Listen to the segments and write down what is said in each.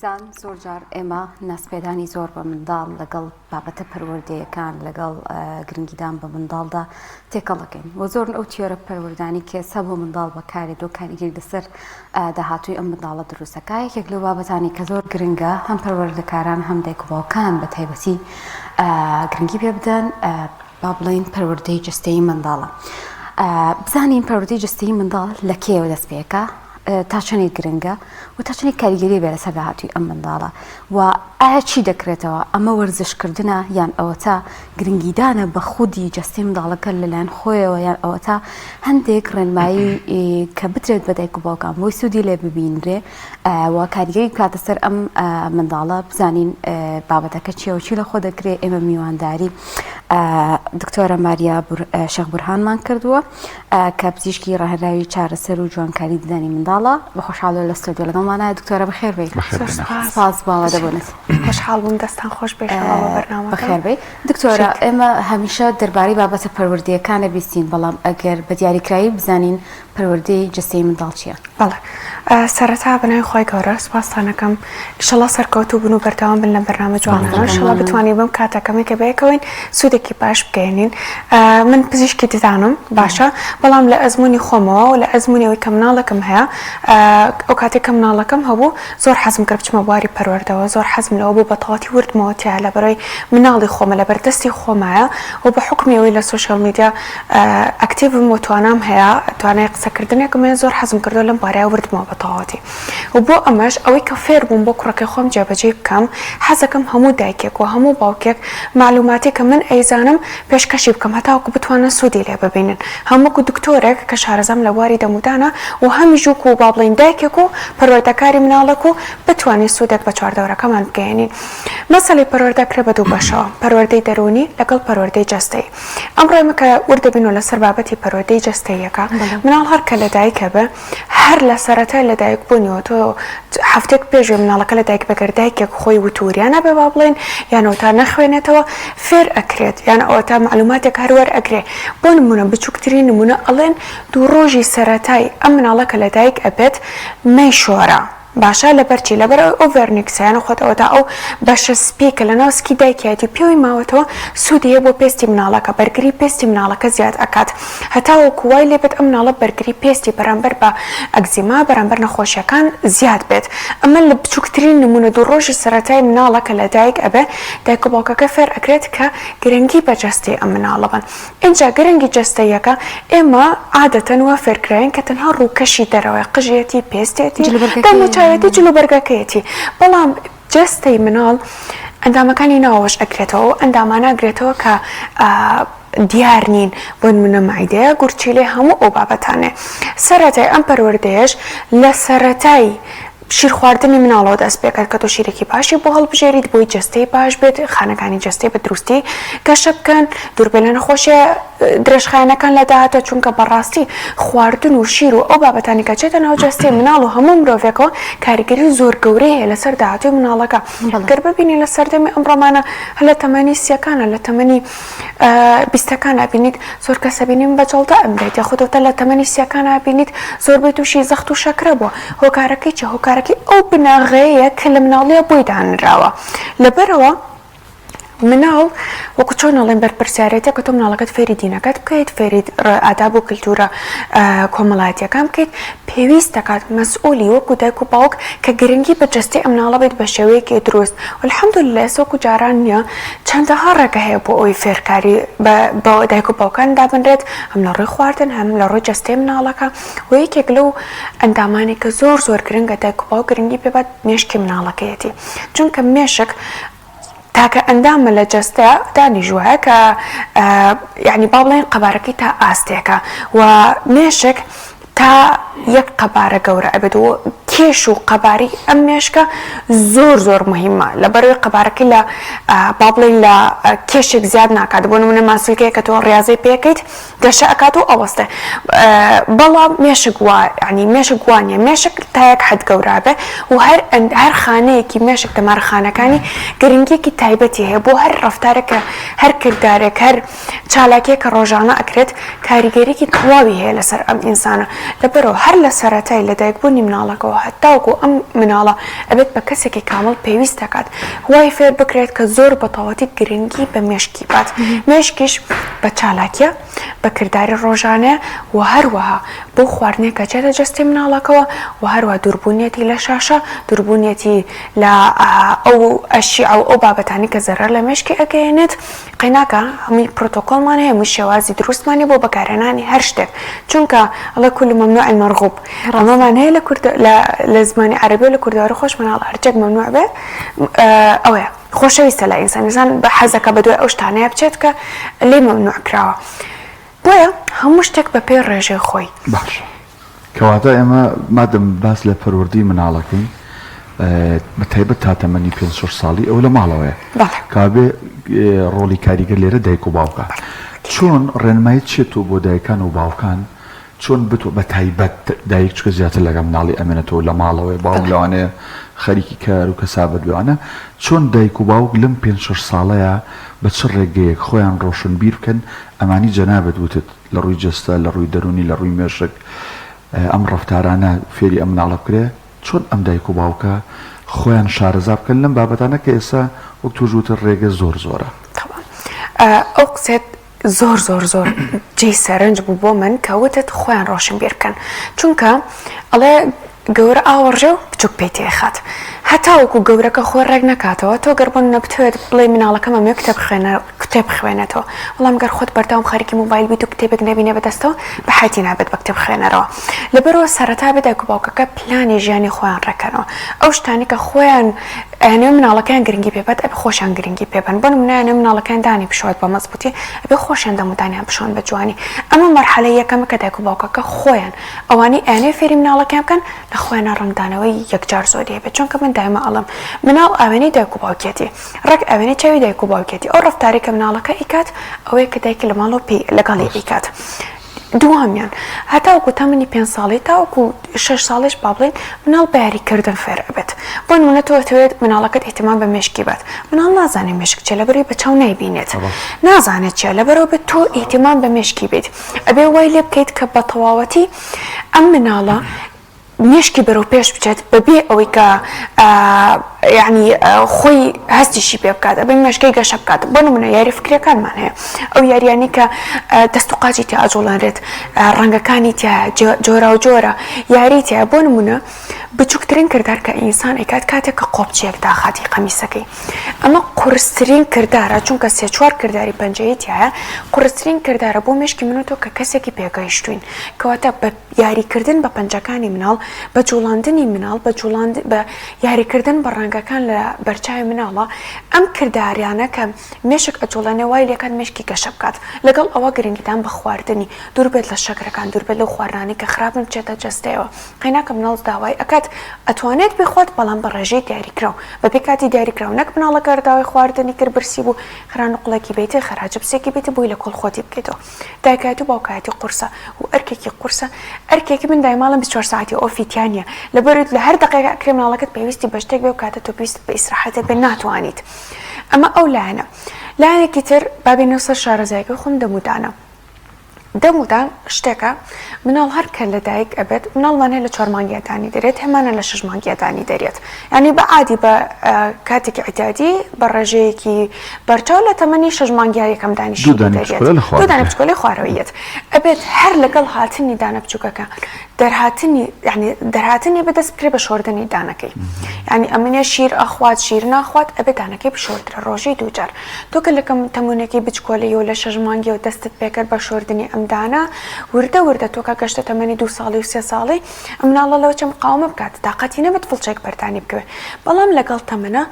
خۆشەویستان زۆر جار ئێمە ناسپێدانی زۆر بە منداڵ لەگەڵ بابەتە پەروەردەیەکان لەگەڵ گرنگیدان بە منداڵدا تێکەڵەکەین و زۆرن ئەو تیۆرە پەروەردانی کە ئێستا بۆ منداڵ بەکارێت و کاریگەری لەسەر داهاتووی ئەم منداڵە دروستەکە یەکێک لەو بابەتانی کە زۆر گرنگە هەم پەروەردەکاران هەم دایک و باوکان بە تایبەتی گرنگی پێ بدەن با بڵێین پەروەردەی جەستەیی منداڵە. بزانین پەروەردەی جەستەیی منداڵ لە کێیەوە دەست پێکا تا چەندێک گرنگە و تا چەندێک کاریگەری بێ لەسەر داهاتووی ئەم منداڵە و ئایا چی دەکرێتەوە ئەمە وەرزشکردنە یان ئەوەتا گرنگیدانە بە خودی جەستەی منداڵەکە لەلایەن خۆیەوە یان ئەوەتا هەندێک ڕێنمایی کە بدرێت بە دایک و باوکان بۆی سوودی لێ ببینرێ و کاریگەری بکاتە سەر ئەم منداڵە بزانین بابەتەکە چییە و چی لە خۆ دەکرێت ئێمە میوانداری دکتۆرە ماریا شێخ بورهانمان کردووە کە پزیشکی ڕاهێنراوی چارەسەر و جوانکاری ددانی منداڵە بە خۆشحاڵەوە لە ستۆدیۆ لەگەڵمانە دکتۆرە بەخێر بێی سپاس بۆ ئامادەبوونت خۆشحاڵ بووم دەستان خۆش بێ بەخێر بێی دکتۆرە ئێمە هەمیشە دەربارەی بابەتە پەروەردەیەکانە بیستین بەڵام ئەگەر بە دیاریکراوی بزانین پەروەردەی جەستەیی منداڵ چییە؟ بەڵێ سەرەتا بەناوی خوای گەورە سوپاستان ئەکەم ئیشەڵا سەرکەوتوو بن و بەردەوام بن لەم بەرنامە جوانانە ئیشەڵا بتوانین بەم کاتە کەمەی کە بەیەکەوەین سوودێکی باش بگەیەنین من پزیشکی ددانم باشە بەڵام لە ئەزموونی خۆمەوە و لە ئەزموونی ئەوەی کە مناڵێکم هەیە ئەو کاتێک کە مناڵەکەم هەبوو زۆر حەزم کرد بچمە بواری پەروەردەوە زۆر حەزم لەوە بوو بە تەواوەتی وردمەوە تیا لەبەرەوەی مناڵی خۆمە لەبەر دەستی خۆمایە و بە حوکمی ئەوەی لە social media active م و توانام هەیە توانای قسەکردنێکم هەیە زۆر حەزم کردووە لەم بارەیە وردبمەوە بە تەواوەتی و بۆ ئەمەش ئەوەی کە فێر بووم بۆ کوڕەکەی خۆم جێبەجێی بکەم حەزەکەم هەموو دایکێک و هەموو باوکێک مەعلوماتی کە من ئەیزانم پێشکەشی بکەم هەتاوەکو بتوانن سوودی لێ ببینن هەم وەکو دکتۆرێک کە شارەزام لە بواری دەمودانە و هەمیش وەکو با بڵێین دایکێک و پەروەردەکاری مناڵێک و بتوانین سوودێک بە چواردەورەکەمان بگەیەنین مەسەلەی پەروەردە ئەکرێ بە دوو بەشەوە پەروەردەی دەروونی لەگەڵ پەروەردەی جەستەیی. ئەمڕۆ ئێمە کە ورد دەبینەوە لەسەر بابەتی پەروەردەی جەستەییەکە، مناڵ هەر کە لەدایک ئەبێ هەر لە سەرەتای لەدایکبوونیەوە تۆ هەفتەیەک پێش ئەوەی مناڵەکە لەدایک بێ گەر دایکێک خۆی وتووریا نەبێ با بڵێین یان ئەوەتا نەخوێنێتەوە فێر ئەکرێت یان ئەوەتا مەعلوماتێک هەر وەرئەگرێ بۆ نموونە بچووکترین نموونە ئەڵێن دوو ڕۆژی سەرەتای ئەم مناڵە کە لەدایک ئەبێت مەیشۆرە. باشە لەبەر چی؟ لەبەر ئەوەی ئەو vernix ە یان خۆت ئەوەتا ئەو بەشە سپیەی کە لەناو سکی دایکیایەتی و پێوەی ماوەتەوە سوودی هەیە بۆ پێستی مناڵەکە بەرگری پێستی مناڵەکە زیاد ئەکات هەتاوەکو وای لێبێت ئەم مناڵە بەرگری پێستی بەرامبەر بە ئەگزیما بەرامبەر نەخۆشیەکان زیاد بێت ئەمە لە بچوکترین نمونە دوو ڕۆژی سەرەتای مناڵە کە لەدایک ئەبێ دایک و باوکەکە فێر ئەکرێت کە گرنگی بە جەستەی ئەم مناڵە بەن ئینجا گرنگی جەستەییەکە، ئێمە عادەتەن وا فێرکراوین کە تەنها ڕووکەشی دەرەوەی، قژیەتی، پێستیەتی، دەموچاویەتی، جلوبەرگەکەیەتی، بەڵام جەستەی مناڵ ئەندامەکانی ناوەوەش ئەگرێتەوە، ئەو ئەندامانە ئەگرێتەوە کە دیار نین، بۆ نموونە مەعیدەیە، گورچیلەیە، هەموو ئەو بابەتانەیە. سەرەتای ئەم پەروەردەیەش لە سەرەتای شیر خواردنی مناڵەوە دەست پێکات کە تۆ شیرێکی باشی بۆ هەڵبژێریت بۆی جەستەی باش بێت خانەکانی جەستەی بە دروستی گەشە بکەن دووربێ لە نەخۆشیە درێژخایەنەکان لە داهاتوە چونکە بەڕاستی خواردن و شیر و ئەو بابەتانی کە چێتە ناو جەستەی مناڵ و هەموو مرۆڤێکەوە کاریگەری زۆر گەورەی هەیە لەسەر داهاتووی مناڵەکە گەر ببینی لە سەردەمی ئەمڕۆمانە هەر لە تەمەنی سیەکانە لە تەمەنی بیستەکان ئەبینیت زۆر کەس ئەبینیم بە جەڵدە ئەمرێت یاخود ئەوتە لە تەمەنی سیەکان ئەبینیت زۆربەی تووشی زەخت و شەکرە بووە هۆکارەکەی چیە هۆکارەکەی ئەو بناغەیە کە لە مناڵیە بۆی دانراوە لەبەرەوە مناڵ وەکو چۆن ئەڵێن بەرپرسیارێتە کە تۆ مناڵەکەت فێری دینەکەت بکەیت فێری ئاداب و کللتورە کۆمەڵایەتیەکان بکەیت پێویست دەکات مەسئولی وەکو دایک و باوک کە گرنگی بە جەستەی ئەم مناڵە بیت بە شێوەیەکی دروست والحمدللە ئێستا وەکو جاران نییە چەندەها ڕێگە هەیە بۆ ئەوەی فێرکاری بە دایک و باوکان دابنرێت هەم لە ڕووی خواردن هەم لە ڕووی جەستەی مناڵەکە و یەکێک لەو ئەندامانەی کە زۆر زۆر گرنگە دایک و باوک گرنگی پێ بات مێشکی مناڵەکەیەتی چونکە مێشک تاکە ئەندامە لە جەستە دانیش وایە کە یعنی با بڵێن قەبارەکەی تا ئاستێکە و مێشک تا یەک قەبارە گەورە ئەبێت و کێش و قەبارەی ئەم مێشکە زۆر زۆر مهمە لەبەرەوەی قەبارەکەی لە با بڵێین لە کێشێک زیاد ناکات بۆ نمونە ماسولکەیە کە تۆ ڕاضەی پێکەیت گەشە ئەکات و ئەوەستێ بەڵام مێشک وا یعنی مێشک وا نییە مێشک تا یەک حەد گەورە بێ و هەر هەر خانەیەکی مێشک دەمارخانەکانی گرنگیەکی تایبەتی هەیە بۆ هەر ڕەفتارێک کە هەر کردارێک هەر چالاکیەک کە ڕۆژانە ئەکرێت کاریگەریەکی تەواوی هەیە لەسەر ئەم ئینسانە لەبەرەوە هەر لە سەرەتای لەدایکبوونی مناڵەکەوە. هەتاوەکو ئەم مناڵە ئەبێت بە کەسێکی کامڵ پێویست دەکات وای فێر بکرێت کە زۆر بە تەواوەتی گرنگی بە مێشکی بات مێشکیش بە چالاکیە بە کرداری ڕۆژانەیە و هەروەها بەو خواردنەی کە چێتە جەستەی مناڵەکەوە و هەروەها دووربوونیەتی لە شاشە دووربوونیەتی لە ئەو ئەشیعە و ئەو بابەتانەی کە زەرەر لە مێشکی ئەگەیەنێت قەیناکە هەمووی پرۆتۆکۆڵمان هەیە هەمووی شێوازی دروستمان هەیە بۆ بەکارهێنانی هەر شتێک چونکە ئەڵێ کل ممنوع مرغوب ئەمەمان هەیە لە کورد لە زمانی عەرەبی و لە کوردەواری خۆشمان ئەڵێ هەرچێک ممنوع بێ ئەوەیە خۆشەویستە لای ئینسان ئینسان بە حەزەکە بە دوای ئەو شتانەیە بچێت کە لێی ممنوع کراوە بۆیە هەموو شتێک بە پێی ڕێژەی خۆی. باشە کەواتە ئێمە مادەم باس لە پەروەردەی مناڵەکەین بە تایبەت تا تەمەنی پێنج شەش ساڵی ئەو لە ماڵەوەیە بەڵێ. کابێ ڕۆڵی کاریگەر لێرە دایک و باوکە چۆن ڕێنمایی چیە تۆ بۆ دایکان و باوکان چۆن بتوە بە تایبەت دایک چونکە زیاتر لەگەڵ مناڵی ئەمێنێتەوە لە ماڵەوەیە باوک لەوانەیە خەریکی کار و کەسابەت بێ وانە چۆن دایک و باوک لەم پێنج شەش ساڵەیا بە چ ڕێگەیەک خۆیان ڕۆشنبیر بکەن ئەمانی جەنابت وتت لە ڕووی جەستە لە ڕووی دەروونی لە ڕووی مێشک ئەم ڕەفتارانە فێری ئەم مناڵە بکرێ چۆن ئەم دایک و باوکە خۆیان شارەزا بکەن لەم بابەتانە کە ئێستا وەک تۆش وتت ڕێگە زۆر زۆرە. تەبعەن ئەو قسەیەت زۆر زۆر زۆر جێی سەرنج بوو بۆ من کە وتت خۆیان ڕۆشنبیر بکەن چونکە ئەڵێ گەورە ئاوەڕژێ و بچوک پێی تێخات هەتاوەکو گەورەکە خۆی ڕێک نەکاتەوە تۆ گەر بۆ نمونە بتەوێت بڵێی مناڵەکەم ئەمەوێ کتێب بخوێنە کتێب بخوێنێتەوە بەڵام گەر خۆت بەردەوام خەریکی مۆبایل بیت و کتێبێک نەبینێ بەدەستەوە بە حەیاتی نابێت بە کتێب خوێنەرەوە لەبەرئەوە سەرەتا بێ دایک و باوکەکە پلانی ژیانی خۆیان ڕێکەنەوە ئەو شتانەی کە خۆیان ئەیانەوێ مناڵەکەیان گرنگی پێ بات ئەبێ خۆشیان گرنگی پێ بەن بۆ نمونە ئەیانەوێ مناڵەکەیان دانی بشۆێت بە مەزبوتی ئەبێ خۆشیان دەم و دانیان بشۆن بە جوانی ئەمە مەرحەلەی یەکەمە کە دایک و باوکەکە خۆیان ئەوانەی ئەیانەوێ فێری مناڵەکەیان بکەن لە خۆیانا ڕەنگدانەوەی یەکجار زۆری هەبێت چونکە من دایمە ئەڵێم مناڵ ئاوێنەی دایک و باوکیەتی ڕێک ئاوێنەی چاوی دایک و باوکیەتی ئەو ڕەفتارەی کە مناڵەکە ئەیکات ئەوەیە کە دایکی لە ماڵەوە پێی لەگەڵی ئەیکات دووهەمیان، هەتاوەکو تەمەنی پێنج ساڵی تاوەکو شەش ساڵیش با بڵێین مناڵ بە یاریکردن فێر ئەبێت. بۆ نموونە تۆ ئەتەوێت مناڵەکەت ئیهتیمام بە مێشکی بات، مناڵ نازانێت مێشک چیە لەبەرئەوەی بە چاو نایبینێت، نازانێت چیە لەبەرئەوە بێت تۆ ئیهتیمام بە مێشکی بیت. ئەبێ وای لێ بکەیت کە بە تەواوەتی ئەم مناڵە مێشکی بەرەو پێش بچێت بەبێ ئەوەی کە یعنی خۆی هەستیشی پێ بکات ئەبێ مێشکەی گەشە بکات بۆ نمونە یاری فکرەکانمان هەیە ئەو یاریانی کە دەست و قاچی تیا ئەجوڵێنرێت ڕەنگەکانی تیا جۆرا و جۆرە یاری تیا بۆ نمونە بچووکترین کردار کە ئینسان ئەیکات کاتێک کە قۆپچیەک داخاتی قەمیسەکەی ئەمە قورسترین کردارە چونکە سێ چوار کرداری پەنجەیی تایە قورسترین کردارە بۆ مێشکی من و تۆ کە کەسێکی پێگەیشتوین کەواتە بە یاریکردن بە پەنجەکانی مناڵ، بە جوڵاندنی مناڵ، بە جوڵاند بە یاریکردن بە ڕەنگەکان لە بەرچاوی مناڵا، ئەم کرداریانە کە مێشک ئەجوڵێنێ وای لێکات مێشکی گەشە بکات. لەگەڵ ئەوە گرنگیدان بە خواردنی، دوور بێت لە شەکرەکان، دوور بێت لەو خواردنانەی کە خراپن بچێتە جەستەیەوە. قەیناکە مناڵ داوای ئەکات ئەتوانێت بیخوات بەڵام بە ڕێژەی دیاریکراو، بە پێی کاتی دیاریکراو، نەک مناڵەکە هەر داوای خواردنی کرد برسی بوو خێرا نوقڵێکی بەیتێ خێرا جپسێکی بەیتێ بۆی لە کۆڵ خۆتی بکەیتەوە. دایکایەتی و باوکایەتی قورسە و ئەرکێکی قورسە ئەرکێکی من دایماڵم 24 ساعتی off ی تیا نییە لەبەر لە هەر دقێک ئەکرێ مناڵەکەت پێویستی بە شتێک بێ و کاتە تۆ پێویست بە ئیسراحەتێک بێ ناتوانیت ئەمە ئەو لایەنە لایەنێکی تر بابینەوە سەر شارەزایەکەی خۆم دەمودانە دەمودان شتێکە مناڵ هەر کە لە دایک ئەبێت مناڵمان هەیە لە چوار مانگیا دانی دەرێت هەمانە لە شەش مانگیا دانی دەرێت یانی بە عادی بە کاتێکی عیتادی بە ڕێژەیەکی بەرچاو لە تەمەنی شەش مانگیا یەکەم دانی دوو دانی بچکۆلە لە خوارەوە دوو دانە بچکۆلەی خوارەوەی یەت ئەبێت هەر لەگەڵ هاتنی دانە بچووکەکە دەرهاتنی یعنی دەرهاتنی بەدەست بکرێ بە شۆردنی دانەکەی یعنی ئەمنێ شیر ئەخوات شیر ناخوات ئەبێت دانەکەی بشۆردرێ ڕۆژی دووجار تۆ کە لەکەم تەمونێکی بچکۆلەی و لە شەش مانگیەوە دەستت پێکرد بە شۆردنی ئەم دانە وردە وردە تۆ کە گەشتە تەمەنی دوو ساڵی و سێ ساڵی ئەم مناڵە لەوە چە مقاومە بکات تاقەتی نەبێت فڵچەیەک بەردانی بکەوێت بەڵام لەگەڵ تەمەنە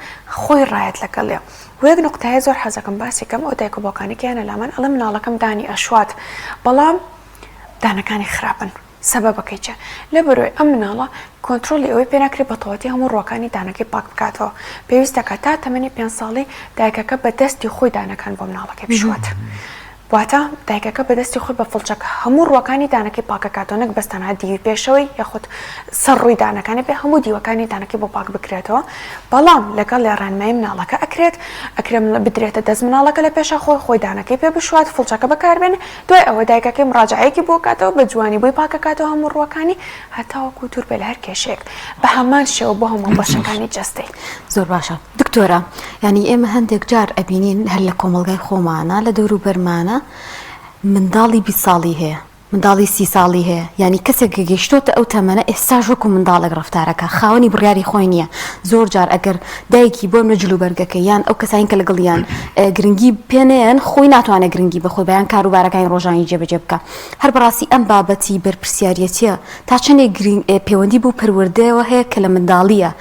خۆی ڕایەت لەگەڵێ و یەک نوقتایە زۆر حەزەکەم باسی کەم ئەو دایک و باوکانەی کە یانە لامان ئەڵێ مناڵەکەم دانی ئەشوات بەڵام دانەکانی خراپن سەبەبەکەی چیە لەبەرئەوەی ئەم مناڵە کۆنترۆڵی ئەوەی پێ ناکرێت بەتەواوەتی هەموو ڕووەکانی دانەکەی پاک بکاتەوە پێویست دەکات تا تەمەنی پێنج ساڵی دایکەکە بە دەستی خۆی دانەکان بۆ مناڵەکەی بشوات. واتە دایکەکە بە دەستی خۆی بە فڵچەکە هەموو ڕووەکانی دانەکەی پاکەکاتەوە نەک بەس تەنها دیوی پێشەوەی یاخود سەر ڕووی دانەکانی بێ هەموو دیوەکانی دانەکەی بۆ پاک بکرێتەوە بەڵام لەگەڵ لێ ڕێنمایی مناڵەکە ئەکرێت ئەکرێ بدرێتە دەست مناڵەکە لە پێشا خۆی خۆی دانەکەی پێ بشوات فڵچەکە بەکاربێنێ دوای ئەوە دایکەکەی مڕاجعەیەکی بۆ کاتەوە بە جوانی بۆی پاکەکاتەوە هەموو ڕووەکانی هەتاوەکو دوور بێ لە هەر کێشەیەک بە هەمان شێوە بۆ هەموو بەشەکانی جەستەی. زۆر باشە دکتۆرە یانی ئێمە هەندێک جار ئەبینین هەر لە کۆمەڵگای خۆمانە لە دەوروبەرمانە منداڵی 20 ساڵی هەیە منداڵی سی ساڵی هەیە یانی کەسێک کە گەیشتۆتە ئەو تەمەنە ئێستاش وەکو منداڵێک ڕەفتارەکە خاوەنی بڕیاری خۆی نییە زۆر جار ئەگەر دایکی بۆ منە جلوبەرگەکەی یان ئەو کەسانی کە لەگەڵیان گرنگی پێنەیەن خۆی ناتوانێت گرنگی بەخۆی بەیان کاروبارەکانی ڕۆژانی جێبەجێ بکە هەر بەڕاستی ئەم بابەتی بەرپرسیاریەتیە تا چەندێک گرینگ پەیوەندی بەو پەروەردەیەوە هەیە کە لە منداڵیە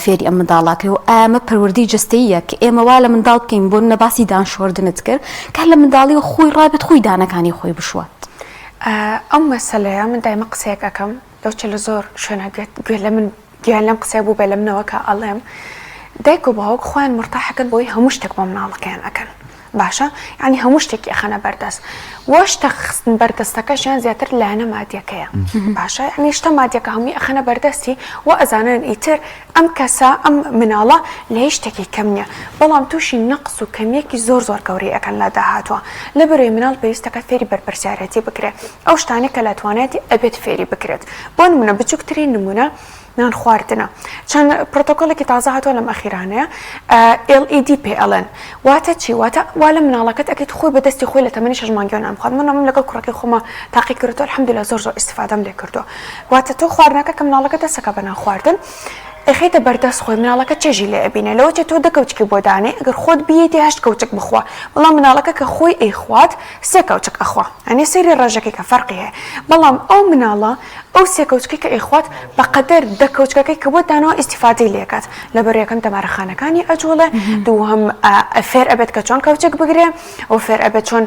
فێری ئەم منداڵە کرێ و ئایا ئەمە پەروەردەی جەستەییە کە ئێمە وا لە منداڵ بکەین بۆ نمونە باسی دان شۆردنت کرد کە لە منداڵیەوە خۆی ڕابێت خۆی دانەکانی خۆی بشوات. ئەو مەسەلەیە من دایمە قسەیەک ئەکەم لەو چە لە زۆر شوێنە گوێ لە من گوێیان لەم قسەیە بوو بێ لە منەوە کە ئەڵێم دایک و باوک خۆیان مورتاحەکەن بۆی هەموو شتێک بۆ مناڵەکەیان ئەکەن باشە یانی هەموو شتێکی ئەخەنە بەردەست وە شتە خستن بەردەستەکەشیان زیاتر لایەنە مادیەکەیە باشە یانی شتە مادیەکە هەمووی ئەخەنە بەردەستی و ئەزانن ئیتر ئەم کەسە ئەم مناڵە لە هیچ شتێکی کەم نییە بەڵام تووشی نەقس و کەمیەکی زۆر زۆر گەورەی ئەکەن لە داهاتوە لەبەرەوەی مناڵ پێویستەکە فێری بەرپرسیارەتی بکرێ ئەو شتانەی کە لە توانایەتی ئەبێت فێری بکرێت بۆ نمونە بچوکترین نمونە نان خواردنە چەند پرۆتۆکۆلێکی تازە هاتووە لەم ئەخیرانەیە LED پێ ئەڵێن واتە چی واتە وا لە مناڵەکەت ئەکەیت خۆی بە دەستی خۆی لە تەمەنی شەش مانگیەوە نان بخوات من ئەمەم لەگەڵ کوڕەکەی خۆما تاقی کردووە الحمدلله زۆر زۆر ئیستیفادەم لێ کردووە واتە تۆ خواردنەکە کە مناڵەکە دەستەکە بە نان خواردن ئەخەیتە بەردەست خۆی مناڵەکە چێژی لێ ئەبینێ لەوە چێ تۆ دە کەوچکی بۆ دانێ ئەگەر خۆت بیەیتێ هەشت کەوچک بخوا بەڵام مناڵەکە کە خۆی ئەیخوات سێ کەوچک ئەخوا یانی سەیری ڕێژەکەی کە فەرقی هەیە بەڵام ئەو مناڵە ئەو سێ کەوچکەی کە ئەیخوات بەقەدەر دە کەوچکەکەی کە بۆت داناوە ئیستیفادەی لێ ئەکات لەبەر یەکەم دەمارەخانەکانی ئەجوڵێ دووهەم فێر ئەبێت کە چۆن کەوچک بگرێ و فێر ئەبێت چۆن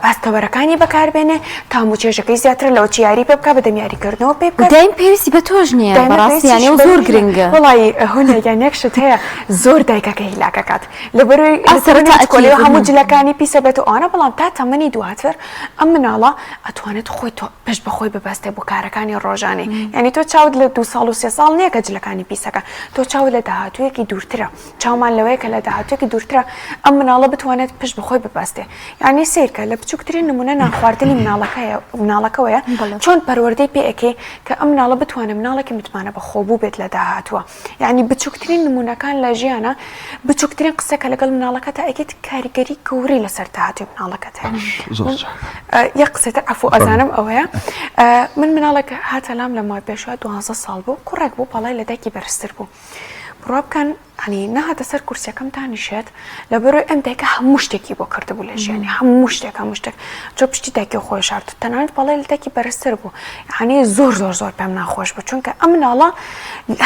هەستەوەرەکانی بەکاربێنێ تام و چێژەکەی زیاترە لەوە چی یاری پێ بکا بەدەم یاریکردنەوە پێ بکات دایم پێویستی بە تۆش نییە بەڕاستی یانی ئەو زۆر گرنگە وەڵی هونەر یان یەک شت هەیە زۆر دایکەکە هیلاکەکات لەبەرەوەی سەرەتا ئەچکۆلەوە هەموو جلەکانی پیسە بێت و ئەوانە بەڵام تا تەمەنی دواتر ئەم مناڵە ئەتوانێت خۆی تۆ پشت بە خۆی ببەستێ بۆ کارەکانی ڕۆژانەی یعنی تۆ چاوت لە دو ساڵ و سێ ساڵ نییە کە جلەکانی پیسەکە تۆ چاوت لە داهاتوویەکی دوورترە چاومان لەوەیە کە لە داهاتوویەکی دوورترە ئەم مناڵە بتوانێت پشت بە خۆی ببەستێ یعنی سەیرکە لە بچووکترین نمونە نانخواردنی مناڵەکەیە مناڵەکەوەیە چۆن پەروەردەی پێ ئەکەی کە ئەم مناڵە بتوانێت مناڵێکی متمانە بەخۆبوو بێت لە داهاتووە یەعنی بچوکترین نمونەکان لە ژیانا بچوکترین قسە کە لەگەڵ مناڵەکەتا ئەکەیت کاریگەری گەورەی لەسەر داهاتووی مناڵەکەت هەیە زۆر یەک قسەی تر عەفو ئەزانم ئەوەیە من مناڵێک هاتە لام لە ماوەی پێشوە دوانزە ساڵ بوو کوڕێک بوو پەڵای لە دایکی بەرزتر بوو بڕوا بکەن ینی نەهاتە سەر کورسیەکەم دانیشێت لەبەرەوەی ئەم دایکە هەموو شتێکی بۆ کردبوو لە ژیانی هەموو شتێک هەموو شتێک چۆ پشتی دایکی خۆی شارد تەنانەت پەڵەی لە دایکی بەرزتر بوو یعنی زۆر زۆر زۆر پێم ناخۆش بوو چونکە ئەم مناڵە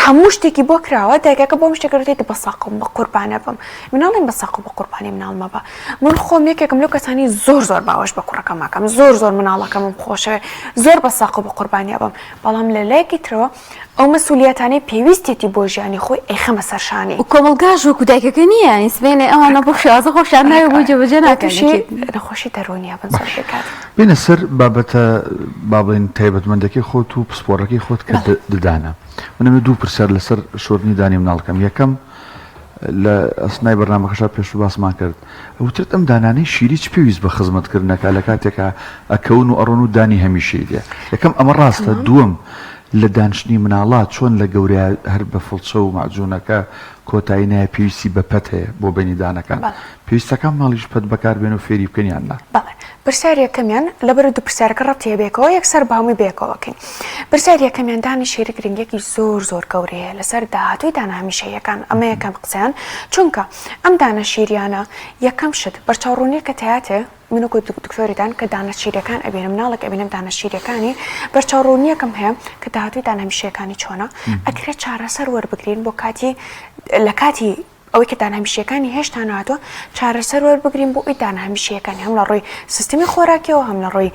هەموو شتێکی بۆ کراوە دایکەکە بۆم شتێک کردێت بە ساقم بە قوربانە بم مناڵیم بە ساق بە قوربانی مناڵ مەبە من خۆم یەکێکم لەو کەسانی زۆر زۆر باوەش بە کوڕەکەمەکەم زۆر زۆر مناڵەکەمم خۆشەوێ زۆر بە ساق و بە قوربانیە بم بەڵام لە لایەکی ترەوە ئەو مەسولیەتانەی پێویستیەتی بۆ ژیانی خۆی ئەیخەمە سەر شانی. و کۆمەڵگاش وەکو دایکەکە نییە یانی سبەینێ ئەوانە بەو شێوازە خۆشیان ناوێ بۆی جێبەجێ ناکەن تووشی نەخۆشی دەروونی ئەبن زۆر پێکات. بێینە سەر بابەتە با بڵێین تایبەتمەندەکەی خۆت و پسپۆڕەکەی خۆت کە ددانە. من ئەمەوێ دوو پرسیار لەسەر شۆردنی دانی مناڵ بکەم. یەکەم لە ئەسنای بەرنامەکەشا پێشوو باسمان کرد وتت ئەم دانانەی شیری چ پێویست بە خزمەت کردنەکە لە کاتێکا ئەکەون و ئەڕۆن و دانی هەمیشەی دێ. یەکەم ئەمە ڕاستە؟ دووەم لە دانشتنی مناڵا چۆن لە گەورەیا هەر بە فڵچە و مەعجونەکە کۆتایی نایە پێویستی بە پەت هەیە بۆ بەینی دانەکان پێویستە کام مناڵیش پەت بەکار بێنە و فێری بکەن یان نا؟ بەڵێ پرسیاری یەکەمیان لەبەر دوو پرسیارەکە ڕەبتی هەیە بەیەکەوە یەکسەر بە هەمووی بەیەکەوە ئەکەین پرسیاری یەکەمیان دانی شیری گرنگیەکی زۆر زۆر گەورەی هەیە لەسەر داهاتووی دانە هەمیشەییەکان ئەمە یەکەم قسەیان چونکە ئەم دانە شیریانە یەکەم شت بەرچاوڕوونیەکە تایاتێ من وەکو دکتۆری دان کە دانە شیریەکان ئەبینم مناڵێک ئەبینم دانە شیریەکانی بەرچاو ڕوونیەکم هەیە کە داهاتووی دانە هەمیشەیەکانی چۆنە ئەکرێت چارەسەر وەربگرین بۆ کاتی لە کاتی. ئەوەی کە دانە هەمیشەیەکانی هێشتا نەهاتووە چارەسەر وەربگرین بۆ ئەوی دانە هەمیشەیەکانی هەم لە ڕووی سیستمی خۆراکیەوە هەم لە ڕووی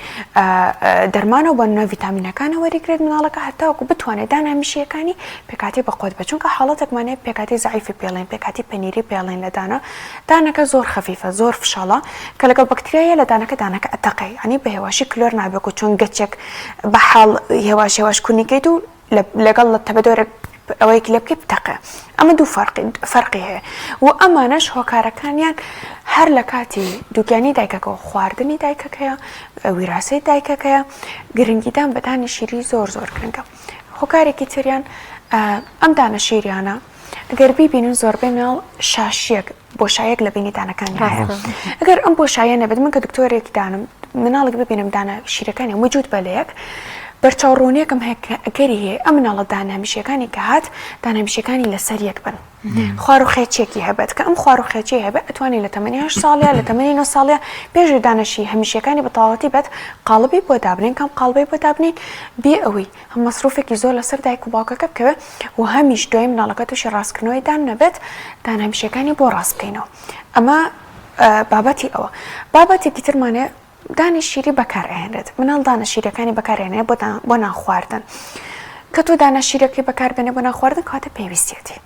دەرمانەوە بە نوێ ڤیتامینەکانە وەریگرێت مناڵەکە هەتاوەکو بتوانێت دانە هەمیشەیەکانی پێکاتی بەقوت بێت چونکە حاڵەتێکمان هەیە پێکاتی زەعیفی پێڵێن پێکاتی پەنیری پێڵێن لە دانە دانەکە زۆر خەفیفە زۆر فشەڵە کە لەگەڵ بەکتریایە لە دانەکە دانەکە ئەتەقێ یعنی بە هێواشی کلۆر نابێت و چۆن گەچێک بە حاڵ هێواش هێواش کونیکەیت و لەگەڵ تەبەدۆرێک ئەوەیەکی لێ بکەیت بتەقێ ئەمە دوو فەرقی فەرقی هەیە و ئەمانەش هۆکارەکانیان هەر لە کاتی دووگیانی دایکەکەەوە خواردنی دایکەکەیە ویراسەی دایکەکەیە گرنگیدان بە دانی شیری زۆر زۆر گرنگە هۆکارێکی تریان ئەم دانە شیریانە گەر بیبینن زۆربەی مناڵ شاشیەک بۆشایەک لە بینی دانەکان هەیە ئەگەر ئەم بۆشایە نەبێت من کە دکتۆرێکی دانم مناڵێک ببینم دانە شیرەکانی هەمووی جووت بە لە یەک بەرچاو ڕوونیەکم هەیە کە ئەگەری هەیە ئەم مناڵە دانە هەمیشەکانی کە هات دانە هەمیشەکانی لەسەر یەک بن خوار و خێچێکی هەبێت کە ئەم خوار و خێچی هەبێت ئەتوانین لە تەمەنی هەشت ساڵە لە تەمەنی نۆ ساڵە پێش دانەشی هەمیشەکانی بە تەواوەتی بێت قاڵبی بۆ دابنین کەم قاڵبی بۆ دابنین بێ ئەوەی هەم مەسروفێکی زۆر لەسەر دایک و باوکەکە بکەوێت و هەمیش دوای مناڵەکە تووشی ڕاستکردنەوەی دان نەبێت دان هەمیشەکانی بۆ ڕاست بکەینەوە ئەمە بابەتی ئەوە بابەتێکی ترمانێ دانی شیری بەکار ئەهێنرێت مناڵ دانە شیرەکانی بەکارێنێ بۆ بۆ نان خواردن کە تۆ دانە شیرەکەی بەکاربێنێ بۆ نان خواردن کاتە پێویستیەتی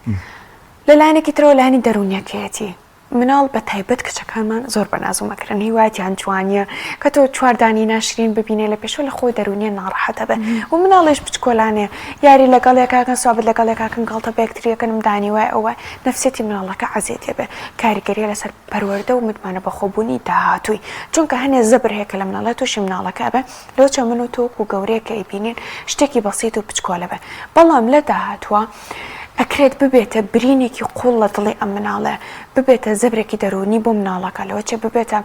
لەلایەنێکی ترەوە لایەنی دەروونیەکەیەتی مناڵ بە تایبەت کچەکانمان زۆر بە ناز و مەکرن هیوایەتیان جوانیە کە تۆ چواردانی ناشرین ببینێ لە پێشەوە لە خۆی دەروونیە ناڕەحەتە بێ و مناڵیش بچکۆلانەیە یاری لەگەڵ یەکاکەن سوابت لەگەڵ یەکاکەن گاڵتە بە یەکتریەکەنم دانی وای ئەو وای نەفسیەتی مناڵەکە عەزێتی ئەبێ کاریگەریە لەسەر پەروەردە و متمانە بەخۆبوونی داهاتووی چونکە هەنێ زەبر هەیە کە لە مناڵە تووشی مناڵەکە ئەبێ لەوچە من و تۆ وەکو گەورەیەک کە ئەیبینین شتێکی بەسیت و بچکۆلە بێ بەڵام لە داهاتووە ئەکرێت ببێتە برینێکی قوڵ لە دڵی ئەم مناڵە، ببێتە زەبرێکی دەروونی بۆ مناڵەکە، لەوەچێ ببێتە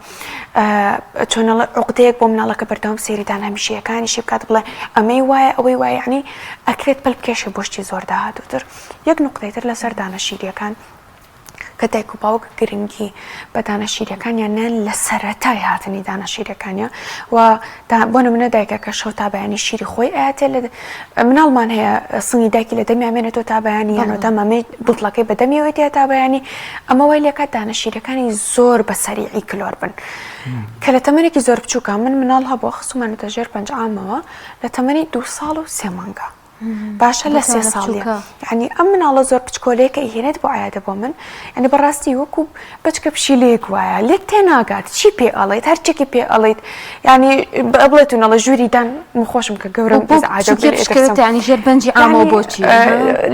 چۆنەڵێ عوقدەیەک بۆ مناڵەکە بەردەوام سەیری دانە هەمیشەیەکانیشی بکات بڵێ ئەمەی وایە ئەوەی وایە یەعنی ئەکرێت پەل بکێشێ بۆ شتی زۆر داهاتووتر. یەک نوقتەی تر لەسەر دانە شیرییەکان کە دایک و باوک گرنگی بە دانە شیریەکانیان نان لە سەرەتای هاتنی دانە شیرەکانیان و بۆ نمونە دایکەکە شەو تا بەیانی شیری خۆی ئاەتێ لە مناڵمان هەیە سنگی دایکی لە دەمی ئامێنێتەوە تا بەیانی یانەوە تا مامەی بوتڵەکەی بە دەمیەوەی تیا تا بەیانی ئەمە وای لێکات دانە شیرەکانی زۆر بە سەریعی کلۆر بن کە لە تەمەنێکی زۆر بچووکە من مناڵ هەبووە خستومانەتە ژێر پەنج عامەوە لە تەمەنی دو ساڵ و سێ مانگە باشە لە سێ ساڵیە یعنی ئەم مناڵە زۆر بچکۆلەیە کە ئیهێنێت بۆ عیادە بۆ من یعنی بەڕاستی وەکو بچکە پشیلەیەک وایە لێت تێناگات چی پێ ئەڵێیت هەرچێکی پێ ئەڵێیت یعنی بڵێت و نەڵێ ژووری دان من خۆشم کە گەورەم ینی ژێر بەنجی ئامەوە بۆچی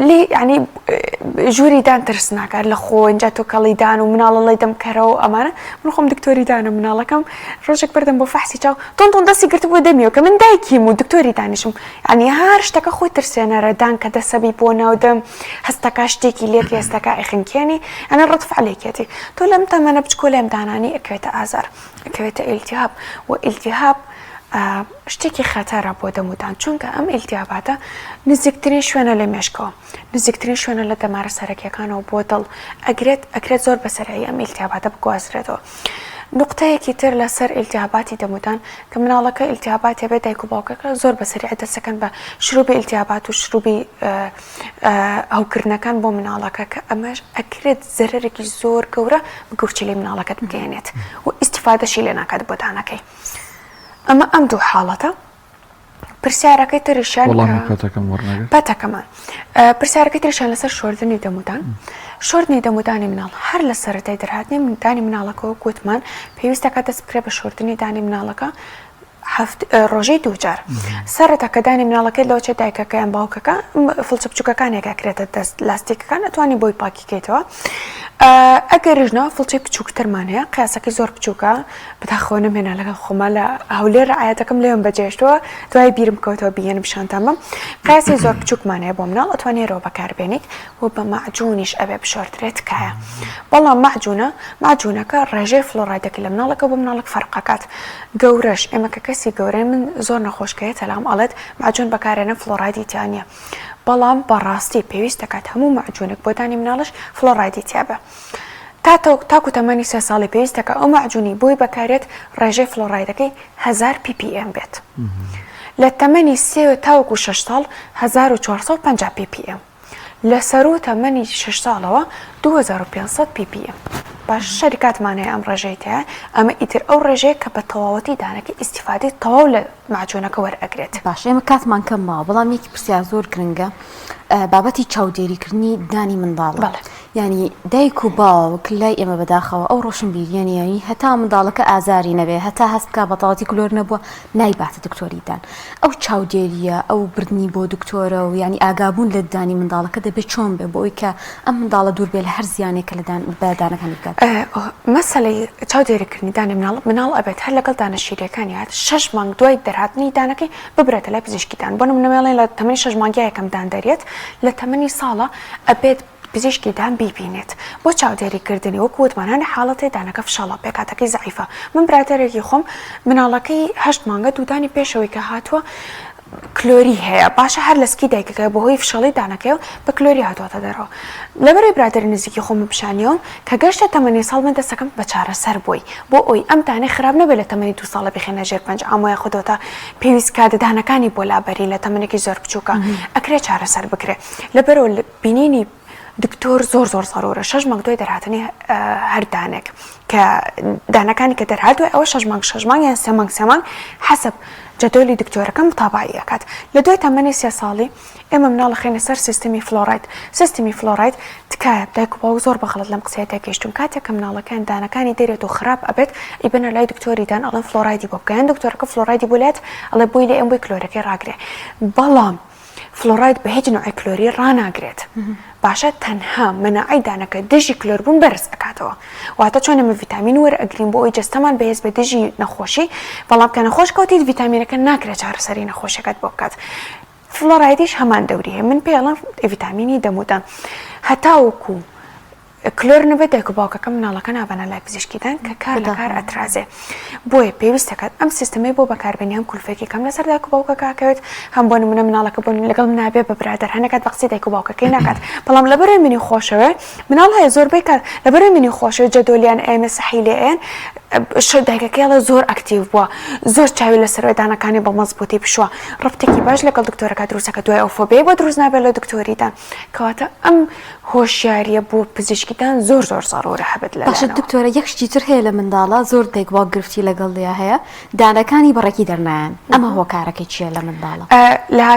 لێ ینی ژووری دان ترسناکات لە خۆ اینجا تۆ کەڵی دان و مناڵە ڵی دەم کەرەوە ئەمانە من خۆم دکتۆری دانم مناڵەکەم ڕۆژێک بردم بۆ فەحسی چاو تۆن تۆن دەستی گرتبوو دەمیەوە کە من دایکیم و دکتۆری دانیشم یانی هەر شتەکە خۆی ترسێنەرە دان کە دەسەبی بۆ ناو دەم هەستەکا شتێکی لێک هێستەکا ئەخنکێنی ئەنە ڕەد فعلێکێتی تۆ لەم تەمەنە بچکۆلەم دانانی ئەکەوێتە ئازار ئەکەوێتە ئیلتیهاب و ئیلتیهاب شتێکی خەتەرە بۆ دەمودان چونکە ئەم ئیلتیاباتە نزیکترین شوێنە لە مێشکەوە نزیکترین شوێنە لە دەمارە سەرەکیەکانەوە بۆ دڵ ئەگرێت ئەکرێت زۆر بەسەرعی ئەم ئیلتیاباتە بگوازرێتەوە نوقتەیەکی تر لەسەر ئیلتیهاباتی دەمودان کە مناڵەکە ئیلتیهاباتی هەبێت دایک و باوکەکە زۆر بە سەریع دەستەکەن بە شروبی ئیلتیهابات و شروبی هەوکردنەکان بۆ مناڵەکە کە ئەمەش ئەکرێت زەرەرێکی زۆر گەورە بە گورچیلەی مناڵەکەت بگەیەنێت و ئیستیفادەشی لێ ناکات بۆ دانەکەی ئەمە ئەم دوو حاڵەتە پرسیارەکەی تریشیان وەڵامی پەتەکەم وەرنەگرت پەتەکەمان پرسیارەکەی تریشیان لەسەر شۆردنی دەمودان شۆردنی دەمودانی مناڵ هەر لە سەرەتای دەرهاتنی دانی مناڵەکەەوە گوتمان پێویستەکە دەست بکرێ بە شۆردنی دانی مناڵەکە هەفت ڕۆژەی دووجار سەرەتا کە دانی مناڵەکەی لەوچە دایکەکەیان باوکەکە فڵچە بچووکەکانێک ئەکرێتە دەست لاستیکەکان ئەتوانی بۆی پاکیکەیتەوە ئەگەریش نا فڵچەی بچووکترمان هەیە قیاسەکەی زۆر بچووکە بەداخەوە نەمهێنا لەگەڵ خۆما لە هەولێر عیادەکەم لێم بەجێشتووە دوای بیرم کەوتەوە بیێنم پیشانتان بم قیاسی زۆر بچووکمان هەیە بۆ مناڵ ئەتوانی هەرەوە بەکاربێنیت و بە مەعجونیش ئەبێ بشۆردرێت تکایە بەڵام مەعجونە مەعجونەکە ڕێژەی فلۆرایدەکە لە مناڵەکە بۆ مناڵێک فەرقەکات گەورەش ئێمە کە کەسی گەورەی من زۆر نەخۆشکەیە تەلام ئەڵێت مەعجون بەکارێنە فلۆرایدی تیا نییە بەڵام بەڕاستی پێویست دەکات هەموو مەعجونێک بۆ دانی مناڵش فلۆرایدی تیابێ تا تاکو تەمەنی سێ ساڵی پێویست دەکات ئەو مەعجونی بۆی بەکارێت ڕێژەی فلۆرایدەکەی 1000 ppm بێت لە تەمەنی سێ تاوەکو 6 ساڵ 1450 ppm. لە سەروو تەمەنی شەش ساڵەوە 2500 ppm. باش شەریکاتمان هەیە ئەم ڕێژەی تیایە، ئەمە ئیتر ئەو ڕێژەیە کە بە تەواوەتی دانەکە ئیستیفادەی تەواو لە مەعجونەکە وەرئەگرێت. باشە ئێمە کاتمان کەم ماوە بەڵام یەکی پرسیار زۆر گرنگە بابەتی چاودێریکردنی دانی منداڵە بەڵێ. یانی دایک و باوک لای ئێمە بەداخەوە ئەو ڕۆشنبیریە نیە یانی هەتا منداڵەکە ئازاری نەبێ هەتا هەست بکا بەتەواوەتی کلۆر نەبووە نایباتە دکتۆری دان ئەو چاودێریە ئەو بردنی بۆ دکتۆرە و یانی ئاگابوون لە دانی منداڵەکە دەبێت چۆن بێ بۆ ئەوی کە ئەم منداڵە دوور بێ لە هەر زیانێک کە لە دان بە دانەکانی بگات. مەسەلەی چاودێریکردنی دانی مناڵ، مناڵ ئەبێت هەر لەگەڵ دانە شیریەکانی هات شەش مانگ دوای دەرهاتنی دانەکەی ببرێتە لای پزیشکی دان بۆ نمونە مێڵێن لە تەمەنی شەش مانگیا یەکەم دان دەرێت لە تەمەنی ساڵە ئەبێت پزیشکی دان بیبینێت بۆ چاودێری کردنی وەکو وتمان هەنێ حاڵەت هەیە دانەکە فشەڵە پێکهاتەکەی زەعیفە من برادەرێکی خۆم مناڵەکەی هەشت مانگە دوودانی پێشەوەی کە هاتووە کلۆری هەیە باشە هەر لە سکی دایکەکە بەهۆی فشەڵی دانەکەی و بە کلۆری هاتووەتە دەرەوە لەبەرەی برادەری نزیکی خۆم پیشانیەوەم کە گەشتە تەمەنی ساڵ من دەستەکەم بە چارەسەر بۆی بۆ ئەوی ئەم دانەی خراپ نەبێت لە تەمەنی دوو ساڵە بخێنە ژێر پەنج عام و یاخودەوە پێویست کات دانەکانی بۆ لابەرین لە تەمەنێکی زۆر بچووکە ئەکرێ چارەسەر بکرێ لەبەرەوە بینینی دکتۆر زۆر زۆر زەرورە شەش مانگ دوای دەرهاتنی هەر دانێک کە دانەکانی کە دەرهات دوای ئەوە شەش مانگ شەش مانگ یان سێ مانگ سێ مانگ حەسەب جەدۆلی دکتۆرەکە متابعی ئەکات لە دوای تەمەنی سێ ساڵی ئێمە مناڵ خێنە سەر سیستمی فلۆراید سیستمی فلۆراید تکایە دایک و باوک زۆر بە غەڵەت لەم قسەیە تێگەیشتوون کاتێک کە مناڵەکەیان دانەکانی دەرێت و خراپ ئەبێت ئیبەنە لای دکتۆری دان ئەڵێن فلۆرایدی بۆ بکە یان دکتۆرەکە فلۆرایدی بۆ لێت ئەڵێ بۆی لێ ئەم بۆی کلۆرەکەی ڕاگرێ بەڵام فلۆراید بە هیچ نوعێک کلۆری ڕاناگرێت باشە تەنها مەناعەی دانەکە دژی کلۆر بوون بەرز ئەکاتەوە واتە چۆن ئێمە ڤیتامین وەرئەگرین بۆ ئەوی جەستەمان بەهێز بێت دژی نەخۆشی بەڵام کە نەخۆش کەوتیت ڤیتامینەکە ناکرێت چارەسەری نەخۆشیەکەت بۆ بکات فلۆرایدیش هەمان دەوری هەیە من پێی ئەڵێم ڤیتامینی دەم و دان هەتاوەکو کلۆر نەبێت دایک و باوکەکە مناڵەکە نابەنە لای پزیشکی دان کە کار لە کار ئەترازێ بۆیە پێویست دەکات ئەم سیستەمەی بۆ بەکاربێنی هەم کولفێکی کەم لەسەر دایک و باوکەکە ئەکەوێت هەم بۆ نمونە مناڵەکە بۆ لەگەڵ منابێ بە برادەر هەنێکات بە قسەی دایک و باوکەکەی ناکات بەڵام لەبەرەوەی منی خۆشەوێ مناڵ هەیە زۆربەی کات لەبەرەوەی منی خۆشەوێ جەدۆلیان ئێمە سەحی لێ ئێن دایکەکەی ئەڵێ زۆر ئەکتیڤ بووە زۆر چاوی لەسەر دانەکانی بە مەزبووتی پشووە ڕەبتێکی باش لەگەڵ دکتۆرەکە دروستەکە دوای ئەو فۆبیای بۆ دروست نابێت لە دکتۆریدا کەواتە ئەم هۆشیاریە بۆ پزیشکی دان زۆر زۆر زەرورە هەبێت لە باشە دکتۆرە یەک شتی تر هەیە لە منداڵا زۆر دایک باوک گرفتی لەگەڵ لیا هەیە دانەکانی بەڕێکی دەرنایەن ئەمە هۆکارەکەی چییە لە منداڵە؟ لە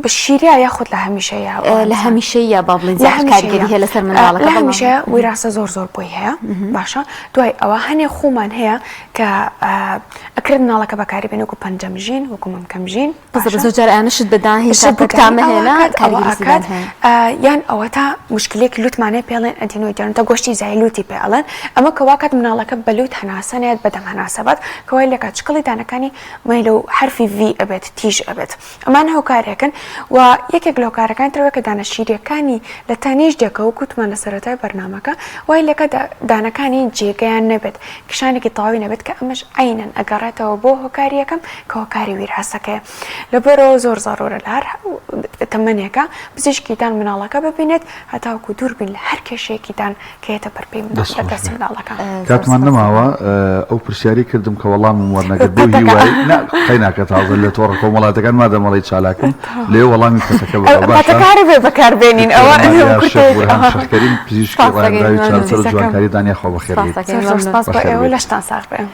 شیریا یاخود لە هەمیشەیە لە هەمیشەیە با بڵێین زیاتر کاریگەری هەیە لەسەر منداڵەکە لە هەمیشەیە ویراسە زۆر زۆر بۆی هەیە باشە دوای ئەوە هەنێ خومان هەیە کە ئەکرێت مناڵەکە بەکاری بێنێ وەکو پەنجەمژین وەکو مەمکەمژین باشە زۆر جار ئەیانە شت بەدان هیچ شت بەدان مەهێنە کاریگەری ئەکات یان ئەوەتا مشکلێکی لوتمان هەیە پێڵێن ئەدینۆید یان تا گۆشتی زای لوتی پێ ئەڵێن ئەمە کە واکات مناڵەکە بە لوت هەناسە نەیەت بەدەم هەناسە بات کە وای لێکات چکڵی دانەکانی مەیلە و حەرفی ڤی ئەبێت تیژ ئەبێت ئەمانە هۆکارێکن و یەکێک لە هۆکارەکانی ترەوە کە دانە شیریەکانی لە تەنیشت یەکەوە کوتمان لە سەرەتای بەرنامەکە وای لێکە دانەکانی جێگەیان نەبێت کشانێکی تەواوی نەبێت کە ئەمەش عەینەن ئەگەڕێتەوە بۆ هۆکاری یەکەم کە هۆکاری ویراسەکەیە لەبەرئەوە زۆر زەرورە لە هەر تەمەنێکا پزیشکی دان مناڵەکە ببینێت هەتاوەکو دوور بین لە هەر کێشەیەکی دان کە یەتە بەر پێی دەست لە خۆش دەستی بێ مناڵەکە. کاتمان نەماوە ئەو پرسیارەی کردم کە وەڵامم وەرنەگرت بەو هیوای نا قەیناکە تازە لە تۆڕە کۆمەڵاتەکان مادەم ئەڵێی چالاکم لێ وەڵامی پەتەکە بەرەوە باشە پەتەکە هەر بێ بەکاربێنین ئەوە دکتۆرە ماریا شێخ کورتەیەک بورهان شێخ کەریم پزیشکی سپاس دەکەین ڕایەنراوی ممنون چارەسەر و عزیزەکەم جوانکاری دانیا خوا بەخێر سپاس بێیت دەکەین زۆر زۆر ممنون سپاس بۆ بەخێر ئێوە بێیت. لەشتان ساغ بێ.